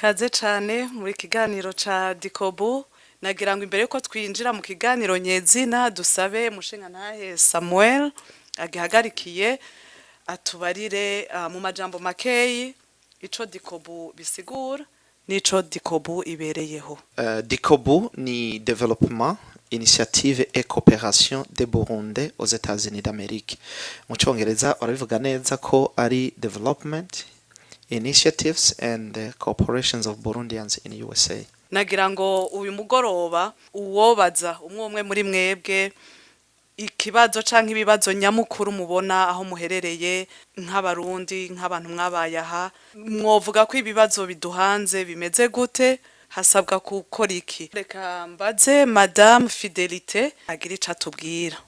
Kaze cane muri kiganiro ca Dikobu. Nagira ngo imbere yuko twinjira mu kiganiro nyezina, dusabe mushingantahe Samuel agihagarikiye atubarire mu majambo makeyi ico Dikobu bisigura n'ico Dikobu ibereyeho. DICOBU ni Développement, Initiative et Coopération des Burundais aux États-Unis d'Amérique. Mu Congereza barabivuga neza ko ari Development Initiatives and Cooperations of Burundians in USA. Nagira ngo uyu mugoroba uwobaza umwe umwe muri mwebwe ikibazo canke ibibazo nyamukuru mubona aho muherereye nk'Abarundi, nk'abantu mwabaye aha, mwovuga ko ibibazo biduhanze bimeze gute, hasabwa gukora iki? Reka mbaze Madame Fidelite agira ico atubwira.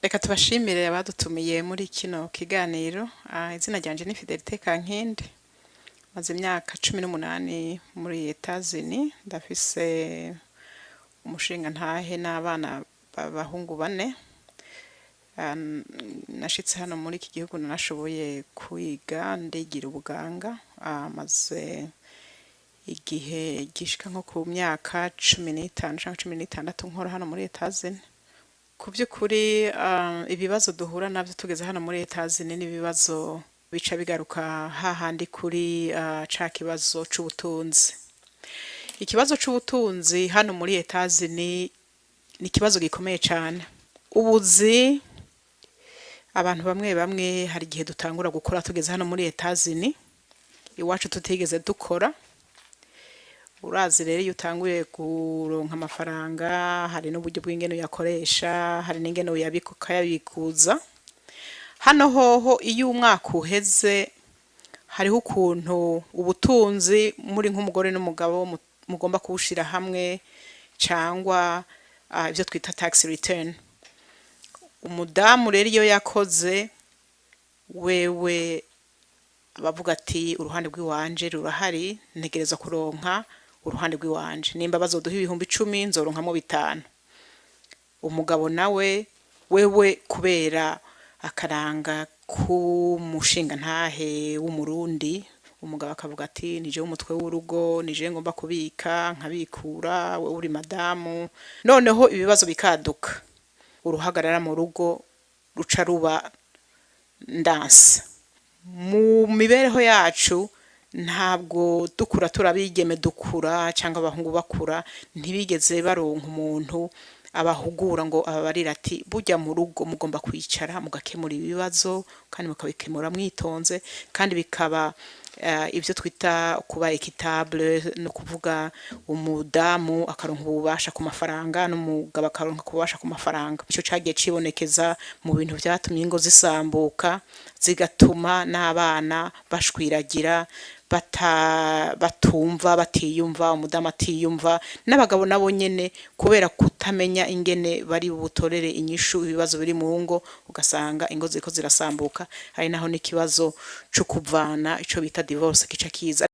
Reka tubashimire abadutumiye muri kino kiganiro. Izina ryanje ni Fidelite Kankindi, maze imyaka 18 muri Etazini, ndafise umushinga ntahe n'abana b'abahungu bane. Nashitse hano muri iki gihugu narashoboye kwiga, ndigira ubuganga. Maze igihe gishika nko ku myaka 15 canke 16 nkora hano muri Etazini. Ku by'ukuri, ibibazo duhura navyo tugeze hano muri Etazini n'ibibazo bica bigaruka hahandi kuri ca kibazo c'ubutunzi. Ikibazo c'ubutunzi hano muri Etazini ni ikibazo gikomeye cane. Ubuzi, abantu bamwe bamwe hari igihe dutangura gukora tugeze hano muri Etazini, iwacu tutigeze dukora. Urazi rero, iyo utanguye kuronka amafaranga, hari n'uburyo bw'ingene uyakoresha, hari n'ingene uyabika, ukayabikuza. Hano hoho, iyo umwaka uheze, hariho ukuntu ubutunzi muri nk'umugore n'umugabo mugomba kuwushira hamwe, cangwa ivyo twita tax return. Umudamu rero iyo yakoze, wewe abavuga ati: "Uruhande rw'iwanje rurahari, ntegerezwa kuronka uruhande rw'iwanje. Nimba bazoduha 10,000, nzoronkamwo 5." Umugabo nawe wewe, kubera akaranga k'umushinga ntahe w'Umurundi, umugabo akavuga ati: "Nije w'umutwe w'urugo, nije ngomba kubika nkabikura, wewe uri madamu." Noneho ibibazo bikaduka, uruhagarara mu rugo ruca ruba ndanse. Mu mibereho yacu, ntabwo dukura turabigeme dukura cyangwa abahungu bakura, ntibigeze baronka umuntu abahugura ngo ababarire ati: "Burya mu rugo mugomba kwicara mugakemura ibibazo, kandi mukabikemura mwitonze, kandi bikaba ibyo twita kuba équitable", no kuvuga umudamu akaronka ububasha ku mafaranga n'umugabo akaronka ububasha ku mafaranga. Ico cagiye cibonekeza mu bintu vyatumye ingo zisambuka, zigatuma n'abana bashwiragira, batumva, batiyumva, umudamu atiyumva, n'abagabo nabo nyene, kubera kutamenya ingene bari butorere inyishu ibibazo biri mu ngo, ugasanga ingo ziriko zirasambuka. Hari naho n'ikibazo co kuvana, ico bita divorce, kica kiza.